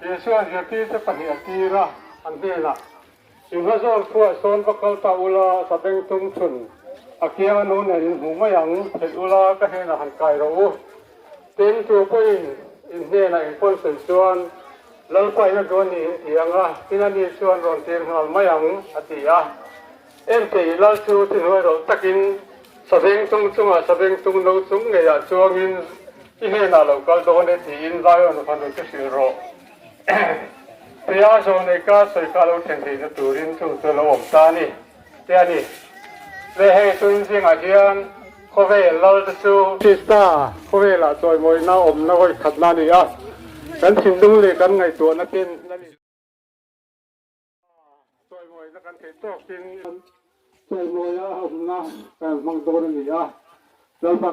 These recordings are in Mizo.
Isua'n zirtirte pahnih a tir a, an hnenah, In hla zawn khuaah sawn va kal ta ula, sabengtung chhun a kianga nu nen in hmuh mai ang, theih ula ka hnenah han kai rawh u. Tin, tu pawhin in hnenah in pawn sawi chuan, Lalpa in a duan ni in ti ang a, tin ani chuan rawn tir nghal mai ang, a ti a. Entei lal chu tihnuai rawlh takin sabengtung chungah sabengtung no chung ngeiah chuangin i hnenah lo kal dawn e tiin Zion fanu chu hrilh rawh. Tia zawnei ka sawi kha lo thlen theihna turin chung chu a lo awm ta a ni te a ni. Le hei chu inzingah hian khawvel lal te chu. Krista khawvelah chawimawina awmna vawi khatna a ni a, kan thinlung leh kan ngaihtuahna ten a ni. Chawimawina kan theih tawkin chawimawia awmna kan hmang dawn a ni a, Lalpa.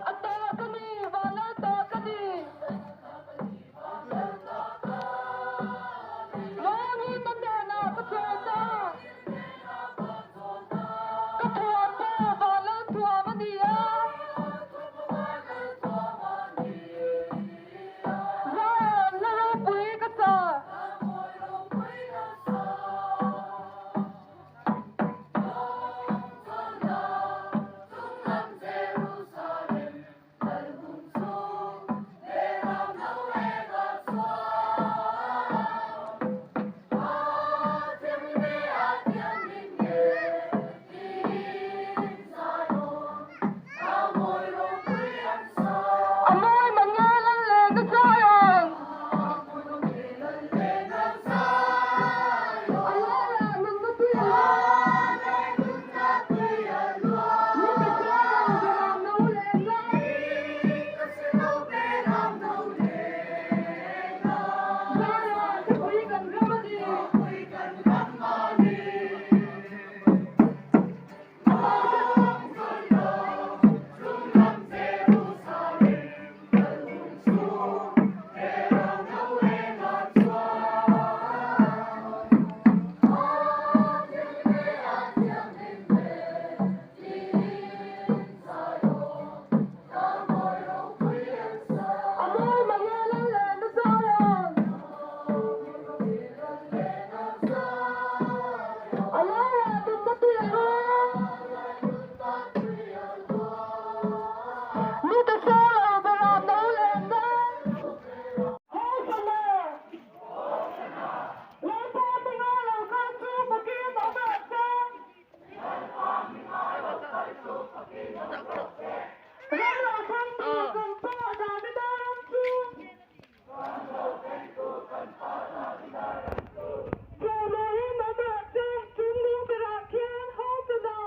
A ta ka ni, vanlal ta ka ni. Lawngin na hnenah ka chawl ta. Ka thuam pawh vanlal thuam a ni a. Zion la ropui ka sa. A mawi mange lal leh na Zion. A laiah nunna tui a luang. Ni te chuan lo beram no leh na. Zion khawpui kan ram a ni. A mawi mange lal leh na Zion. A laiah nunna tui a luang. Nute sawl lo berah no leh na. Hosana! Lalpa hminga lo kal chu fakin awm rawh se. Ram lo thleng tur kan Pa Davida ram chu. Chawimawiin awm rawh se, chungnung berah khian Hosana!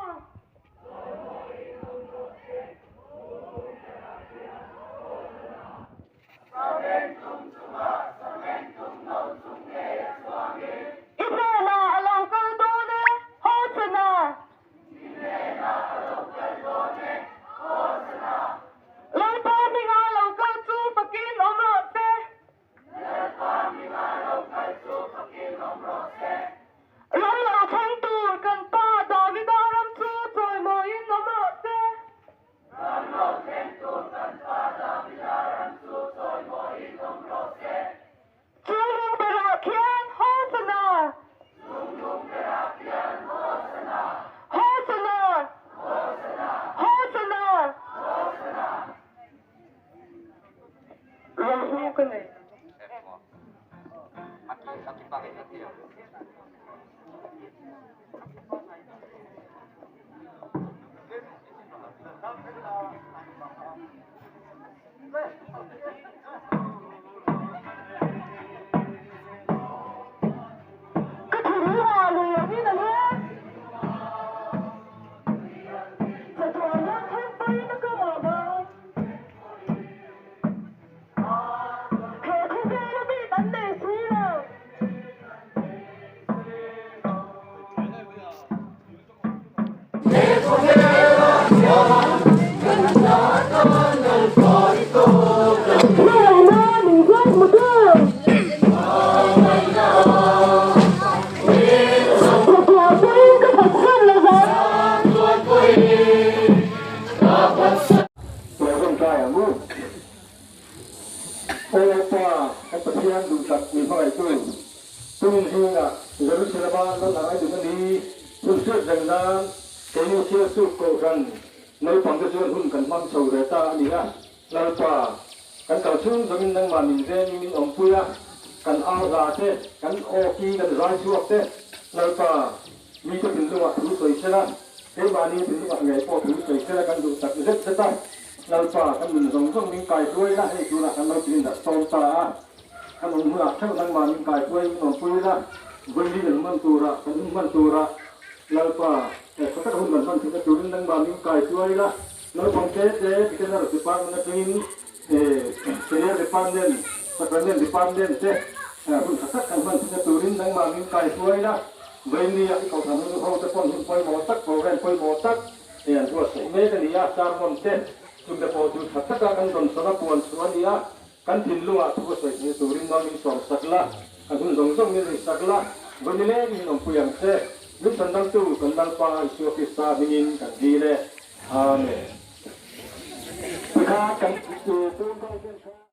I hnenah a lo kal dawn e, Hosana! Lalpa hminga lo kal chu fakin awm rawh se. Ram lo thleng tur kan pa Davida ram chu chawimawiin awm rawh se. Chu lung berah khian Hosana! Hosana! Hosana! Rohlu ka nei. Ka thurua lui angin a luang. Chatuan ram thleng pain a ka awm a. He khawvela min an nei si lo. duhtak min hmangaihtu tumin zingah Jerusalem-a lal ang a duh a ni. Hun hriat reng nan keini Sialsuk Kohhran naupangte chuan hun kan hmang chho ve ta a ni a. Lalpa, kan kal chhung zawngin nangmah min vengin min awmpui a, kan au hla te, kan aw ki kan zai chhuak te, Lalpa, mite thinlungah thu sawi sela, keimahni thinlungah ngei pawh thu sawi sela kan duh tak zet zet a. Lalpa, kan nun zawng zawng min kaihruai la, hei tunah kan lo tinin dah sawm ta a, kan awm hunah theuh nangmah min kaihruai min awmpui la, vawi kan hman turah, kan hun hman turah, Lalpa, he tha taka hun kan hman theihna turin nangmah min kaihruai la. Naupang te te General Department atangin Career Department, Sacrament Department te hun tha tak kan hman theihna turin nangmah min kaihruai la. Vawinia i kohhran hun ho te pawn hun pawimawh tak, program pawimawh tak an buatsaih mek a ni a, sermon te chungte pawh chu tha taka kan rawn sawn a puan chhuah a ni a, kan thinlungah thu a sawi theihna turin mal min sawm sak la, kan hun zawng zawng min rin sak la, vawi nileng min awmpui ang che. Min chhandamtu kan Lalpa Isua Krista hmingin kan dil e. Amen. Tikha kan